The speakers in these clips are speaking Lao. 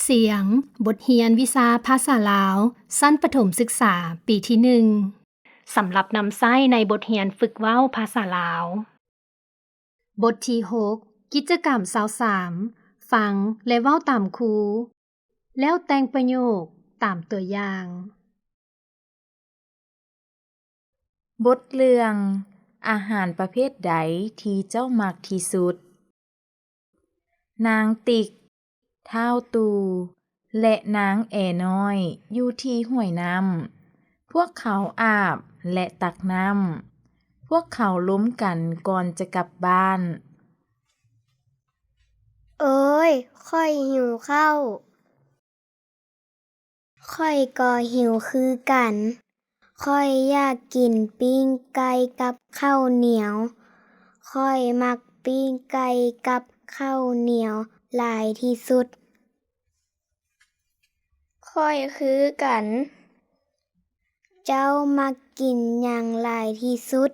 ສຽງ ບົດຮຽນວິຊາພາສາລາວ ຊັ້ນປະຖົມສຶກສາ ປີທີໜຶ່ງ ສຳລັບນຳໃຊ້ໃນບົດຮຽນຝຶກເວົ້າພາສາລາວ. ບົດທີຫົກ ກິດຈະກຳຊາວສາມ ຟັງ ແລະ ເວົ້າຕາມຄູ ແລ້ວແຕ່ງປະໂຫຍກຕາມຕົວຢ່າງ. ບົດເລື່ອງ ອາຫານປະເພດໃດທີ່ເຈົ້າມັກທີ່ສຸດ? ນາງຕິກ, ທ້າວຕູ່ ແລະ ນາງແອນ້ອຍ ຢູ່ທີ່ຫ້ວຍນ້ຳ. ພວກເຂົາອາບ ແລະ ຕັກນ້ຳ. ພວກເຂົາລົມກັນກ່ອນຈະກັບບ້ານ. ໂອ້ຍ, ຂ້ອຍຫິວເຂົ້າ. ຂ້ອຍກໍຫິວຄືກັນ. ຂ້ອຍຢາກກິນປີ້ງໄກ່ກັບເຂົ້າໜຽວ. ຂ້ອຍມັກປີ້ງໄກ່ກັບເຂົ້າໜຽວຫຼາຍທີ່ສຸດ. ຂ້ອຍຄືກັນ. ເຈົ້າມັກກິນຫຍັງຫຼາຍທີ່ສຸດ?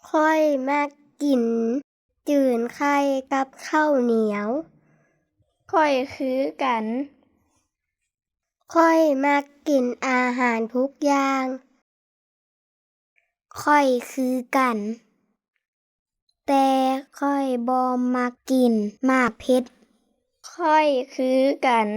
ຂ້ອຍມັກກິນຈືນໄຂ່ກັບເຂົ້າໜຽວ. ຂ້ອຍຄືກັນ. ຂ້ອຍມັກກິນອາຫານທຸກຢ່າງ. ຂ້ອຍຄືກັນ. ແຕ່ຂ້ອຍບໍ່ມັກກິນໝາກເຜັດ. ຂ້ອຍຄືກັນ.